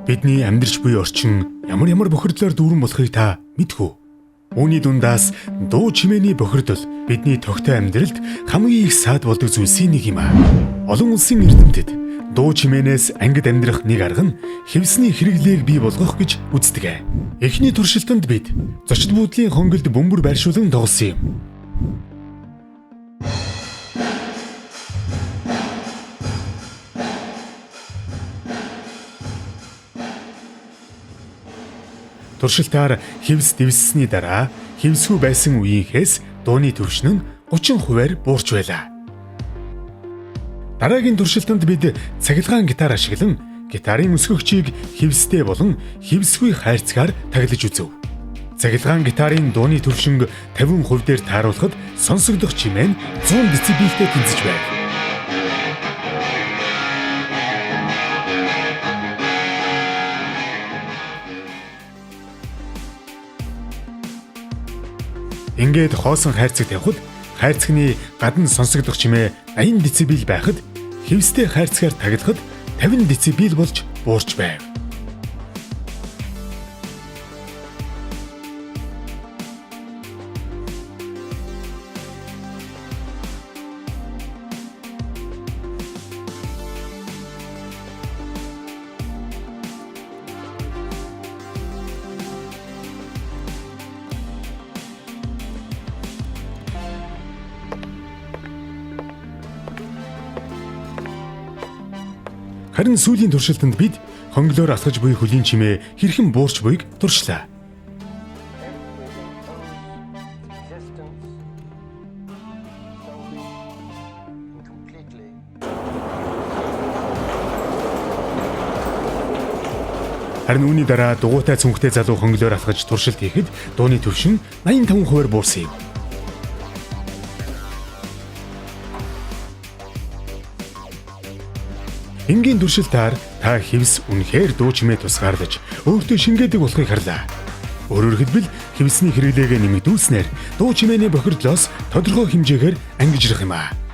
Бидний амьдарч буй орчин ямар ямар бохирдлоор дүүрэн болохыг та мэдэх үү? Үүний дундаас дуу чимээний бохирдол бидний тогтоо амьдралд хамгийн их саад болдог зүйлсийн нэг юм аа. Олон улсын эрдэмтэд дуу чимээнээс ангид амьдрах нэг арга нь хэвсний хэрэглээг бий болгох гэж үздэг. Эхний туршилтанд бид зочид буудлын хонголд бөмбөр байршуулан тоглосон юм. Туршилтаар хэвс дэвссэний дараа хэвсгүй байсан үеийнхээс дууны түвшин нь 30%-аар буурч байлаа. Дараагийн туршилтанд бид цахилгаан гитар ашиглан гитарын өсгөгчийг хэвстэй болон хэвсгүй хайрцгаар таглаж үзэв. Цахилгаан гитарын дууны түвшинг 50% дээр тааруулахад сонсогдох чимээ нь 100 децибелтэй тэнцэж байв. Ингээд хоосон хайрцаг тавихад хайрцагны гадна сонсогдох чимээ 80 децибел байхад хэвстэй хайрцгаар таглахад 50 децибел болж буурч байв. Харин сүүлийн туршилтанд бид хонглоор алхаж буй хөлийн чимээ хэрхэн буурч буйг туршлаа. Everything owes its existence solely and completely Харин үүний дараа дугуйтай цүнхтэй залуу хонглоор алхаж туршилт хийхэд дууны түвшин 85%-аар буурсан юм. Энгийн туршилтаар та хэвс үнэхээр дуу чимээ тусгаарлаж өөртөө шингээдэг болохыг харлаа. Өөрөөр хэлбэл хэвсний хэрэглээгээ нэмэгдүүлснээр дуу чимээний бохирдлоос тодорхой хэмжээгээр ангижрах юм аа.